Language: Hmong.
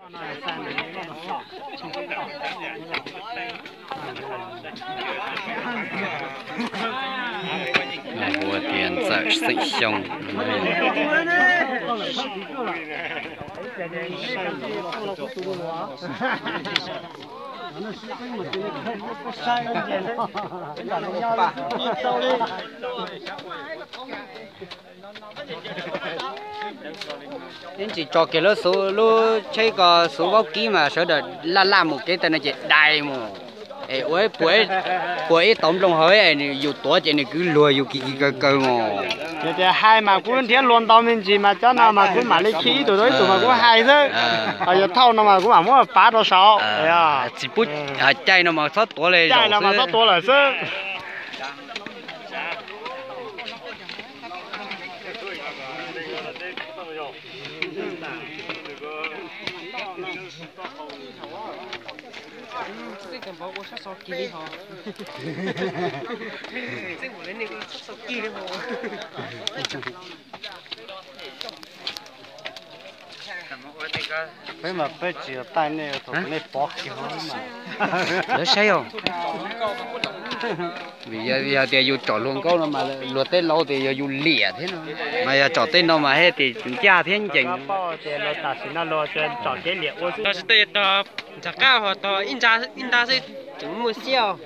Hu tias Ntxawm Xeem Xyooj. Yeej tsis tso kiag lub xub, lub tsheb ko xub vaub kib mas sawv daws laj laj mus kev tas no ces dai mus. Es ua puas ib tauv nplooj hauv es yus tuav ces nws kwv luag yus kis kis kaw kaw mus. Yog tias hais mas kuv nrhiav luag ntau me ntsis mas cov no mas kuv mam li khi ib tug rau ib tug mas kuv hais xwb. Ho yog thauj no mas kuv mam muab pav rau saud. Tsis pub, caij no mas txhob tuav li, caij no mas txhob tuav lawm xwb. Peb mas peb tsis yog taij nej, thaum nej pov kiag lawv saib os. Vim yog tias yus tsom luag nkauj no mas luag tej laus tias yog yus liam thiab no, mas yog tsom tej no mas thiaj tias ncaj thiab ncees. Tam sim no luag tsom kev liam ua xwb. Tog tsis tau yog tog ntxhov qab ho tog ib nrab xwb tseem muaj xiab os.